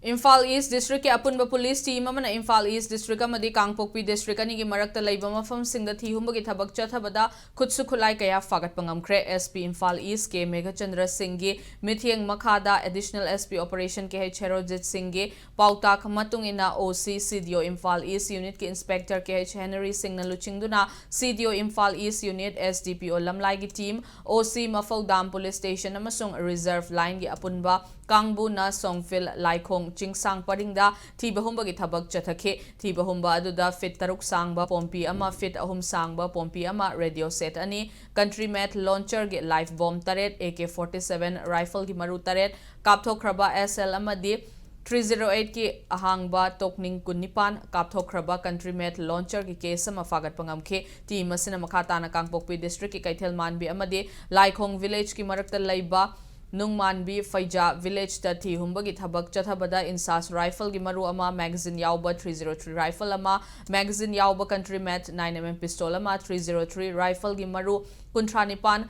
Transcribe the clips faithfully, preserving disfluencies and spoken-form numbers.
ꯏꯝꯐꯥꯜ ꯏꯁ ꯗꯤꯁꯇ꯭ꯔꯤꯛꯀꯤ ꯑꯄꯨꯟꯕ police team ꯑꯃꯅ ꯏꯝꯐꯥꯜ ꯏꯁ ꯗꯤꯁꯇ꯭ꯔꯤꯛ ꯑꯃꯗꯤ ꯀꯥꯡꯄꯣꯛꯄꯤ ꯗꯤꯁꯇ꯭ꯔꯤꯛ ꯑꯅꯤꯒꯤ ꯃꯔꯛꯇ ꯂꯩꯕ ꯃꯐꯝꯁꯤꯡꯗ ꯊꯤ ꯍꯨꯝꯕꯒꯤ ꯊꯕꯛ ꯆꯠꯊꯕꯗ ꯈꯨꯠꯁꯨ ꯈꯨꯠꯂꯥꯏ ꯀꯌꯥ ꯐꯥꯒꯠꯄ ꯉꯝꯈ꯭ꯔꯦ꯫ ꯑꯦꯁ ꯄꯤ ꯏꯝꯐꯥꯜ ꯏꯁ ꯀꯦ ꯃꯦꯘꯆꯟꯗ꯭ꯔ ꯁꯤꯡꯒꯤ ꯃꯤꯠꯌꯦꯡ ꯃꯈꯥꯗ ꯑꯦꯗꯤꯁꯅꯦꯜ ꯑꯦꯁ ꯄꯤ ꯑꯣꯄꯔꯦꯁꯟ ꯀꯦ ꯑꯩꯆ ꯍꯦꯔꯣꯖꯤꯠ ꯁꯤꯡꯒꯤ ꯄꯥꯎꯇꯥꯛ ꯃꯇꯨꯡ ꯏꯟꯅ ꯑꯣ ꯁꯤ ꯁꯤ ꯗꯤ ꯑꯣ ꯏꯝꯐꯥꯜ ꯏꯁ ꯌꯨꯅꯤꯠꯀꯤ ꯏꯟꯁꯄꯦꯛꯇꯔ ꯀꯦ ꯑꯩꯆ ꯍꯦꯅꯔꯤ ꯁꯤꯡꯅ ꯂꯨꯆꯤꯡꯗꯨꯅ ꯁꯤ ꯗꯤ ꯑꯣ ꯏꯝꯐꯥꯜ ꯏꯁ ꯌꯨꯅꯤꯠ, ꯑꯦꯁ ꯗꯤ ꯄꯤ ꯑꯣ ꯂꯝꯂꯥꯏꯒꯤ ꯇꯤꯝ, ꯑꯣ ꯁꯤ ꯃꯐꯧ ꯗꯥꯝ ꯄꯨꯂꯤꯁ ꯁ꯭ꯇꯦꯁꯟ ꯑꯃꯁꯨꯡ ꯔꯤꯖꯔꯚ ꯂꯥꯏꯟꯒꯤ ꯑꯄꯨꯟꯕ ꯀꯥꯡꯕꯨꯅ ꯁꯣꯡꯐꯤꯜ, ꯂꯥꯏꯈꯣꯡ, ꯆꯤꯡꯁꯥꯡ ꯄꯔꯤꯡꯗ ꯊꯤꯕ ꯍꯨꯝꯕꯒꯤ ꯊꯕꯛ ꯆꯠꯊꯈꯤ꯫ ꯊꯤꯕ ꯍꯨꯝꯕ ꯑꯗꯨꯗ ꯐꯤꯠ ꯇꯔꯨꯛ ꯁꯥꯡꯕ ꯄꯣꯝꯄꯤ ꯑꯃ, ꯐꯤꯠ ꯑꯍꯨꯝ ꯁꯥꯡꯕ ꯄꯣꯝꯄꯤ ꯑꯃ, ꯔꯦꯗꯤꯑꯣ ꯁꯦꯠ ꯑꯅꯤ, ꯀꯟꯇ꯭ꯔꯤ ꯃꯦꯠ ꯂꯣꯟꯆꯔꯒꯤ ꯂꯥꯏꯐ ꯕꯣꯝ ꯇꯔꯦꯠ, ꯑꯦ ꯀꯦ ꯐꯣꯔꯇꯤ ꯁꯚꯦꯟ ꯔꯥꯏꯐꯜꯒꯤ ꯃꯔꯨ ꯇꯔꯦꯠ, ꯀꯥꯞꯊꯣꯛꯈ꯭ꯔꯕ ꯑꯦꯁ ꯑꯦꯜ ꯑꯃꯗꯤ ꯊ꯭ꯔꯤ ꯖꯤꯔꯣ ꯑꯩꯠꯀꯤ ꯑꯍꯥꯡꯕ ꯇꯣꯛꯅꯤꯡ ꯀꯨꯟꯅꯤꯄꯥꯟ, ꯀꯥꯞꯊꯣꯛꯈ꯭ꯔꯕ ꯀꯟꯇ꯭ꯔꯤ ꯃꯦꯠ ꯂꯣꯟꯆꯔꯒꯤ ꯀꯦꯁ ꯑꯃ ꯐꯥꯒꯠꯄ ꯉꯝꯈꯤ꯫ ꯇꯤꯝ ꯑꯁꯤꯅ ꯃꯈꯥ ꯇꯥꯅ ꯀꯥꯡꯄꯣꯛꯄꯤ ꯗꯤꯁꯇ꯭ꯔꯤꯛꯀꯤ ꯀꯩꯊꯦꯜ ꯃꯥꯟꯕꯤ ꯑꯃꯗꯤ ꯂꯥꯏꯈꯣꯡ ꯚꯤꯂꯦꯖꯀꯤ ꯃꯔꯛꯇ ꯂꯩꯕ ꯅꯨꯡꯃꯥꯟꯕꯤ ꯐꯩꯖꯥ ꯚꯤꯂꯦꯖꯇ ꯊꯤ ꯍꯨꯝꯕꯒꯤ ꯊꯕꯛ ꯆꯠꯊꯕꯗ ꯏꯟꯁꯥꯁ ꯔꯥꯏꯐꯜꯒꯤ ꯃꯔꯨ ꯑꯃ, ꯃꯦꯒꯥꯖꯤꯟ ꯌꯥꯎꯕ ꯊ꯭ꯔꯤ ꯖꯤꯔꯣ ꯊ꯭ꯔꯤ ꯔꯥꯏꯐꯜ ꯑꯃ, ꯃꯦꯒꯥꯖꯤꯟ ꯌꯥꯎꯕ ꯀꯟꯇ꯭ꯔꯤ ꯃꯦꯠ ꯅꯥꯏꯟ ꯑꯦꯝ ꯑꯦꯝ ꯄꯤꯁꯇꯣꯜ ꯑꯃ, ꯊ꯭ꯔꯤ ꯖꯤꯔꯣ ꯊ꯭ꯔꯤ ꯔꯥꯏꯐꯜꯒꯤ ꯃꯔꯨ ꯀꯨꯟꯊ꯭ꯔꯥ ꯅꯤꯄꯥꯟ,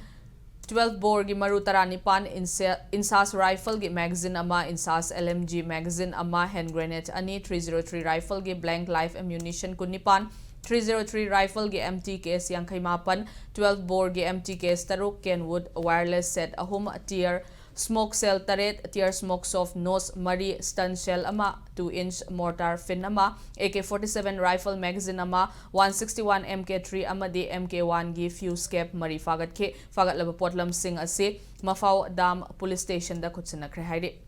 ꯇ꯭ꯋꯦꯜꯐ ꯕꯣꯔꯒꯤ ꯃꯔꯨ ꯇꯔꯥꯅꯤꯄꯥꯟ, ꯏꯟꯁꯦ-, ꯏꯟꯁꯥꯁ ꯔꯥꯏꯐꯜꯒꯤ ꯃꯦꯒꯥꯖꯤꯟ ꯑꯃ, INSAS L M G magazine ꯑꯃ, ꯍꯦꯟ ꯒ꯭ꯔꯦꯅꯦꯗ ꯑꯅꯤ, ꯊ꯭ꯔꯤ ꯖꯤꯔꯣ ꯊ꯭ꯔꯤ ꯔꯥꯏꯐꯜꯒꯤ ꯕ꯭ꯂꯦꯡꯛ ꯂꯥꯏꯐ ꯑꯦꯝꯌꯨꯅꯤꯁꯟ ꯀꯨꯟꯅꯤꯄꯥꯟ, ꯊ꯭ꯔꯤ ꯖꯤꯔꯣ ꯊ꯭ꯔꯤ ꯔꯥꯏꯐꯜꯒꯤ ꯑꯦꯝ ꯇꯤ ꯀꯦꯁ ꯌꯥꯡꯈꯩ ꯃꯥꯄꯟ, ꯇ꯭ꯋꯦꯜꯐ ꯕꯣꯔꯒꯤ ꯑꯦꯝ ꯇꯤ ꯀꯦꯁ ꯇꯔꯨꯛ, ꯀꯦꯟꯋꯨꯗ ꯋꯥꯌꯔꯂꯦꯁ ꯁꯦꯠ ꯑꯍꯨꯝ, ꯇꯤꯌꯔ ꯁ꯭ꯃꯣꯛ ꯁꯦꯜ ꯇꯔꯦꯠ, ꯇꯤꯌꯔ ꯁ꯭ꯃꯣꯛ ꯁꯣꯐ ꯅꯣꯁ ꯃꯔꯤ, ꯁ꯭ꯇꯟ ꯁꯦꯜ ꯑꯃ, ꯇꯨ ꯏꯟꯆ ꯃꯣꯔꯇꯥꯔ ꯐꯤꯟ ꯑꯃ, A K forty seven rifle magazine ꯑꯃ, one sixty one M K three ꯑꯃꯗꯤ M ꯀꯦ ꯋꯥꯟꯒꯤ fuse ꯀꯦꯞ ꯃꯔꯤ ꯐꯥꯒꯠꯈꯤ꯫ ꯐꯥꯒꯠꯂꯕ ꯄꯣꯠꯂꯝꯁꯤꯡ ꯑꯁꯤ ꯃꯐꯥꯎ ꯗꯥꯝ ꯄꯨꯂꯤꯁ ꯁ꯭ꯇꯦꯁꯟꯗ ꯈꯨꯠꯁꯤꯟꯅꯈ꯭ꯔꯦ ꯍꯥꯏꯔꯤ꯫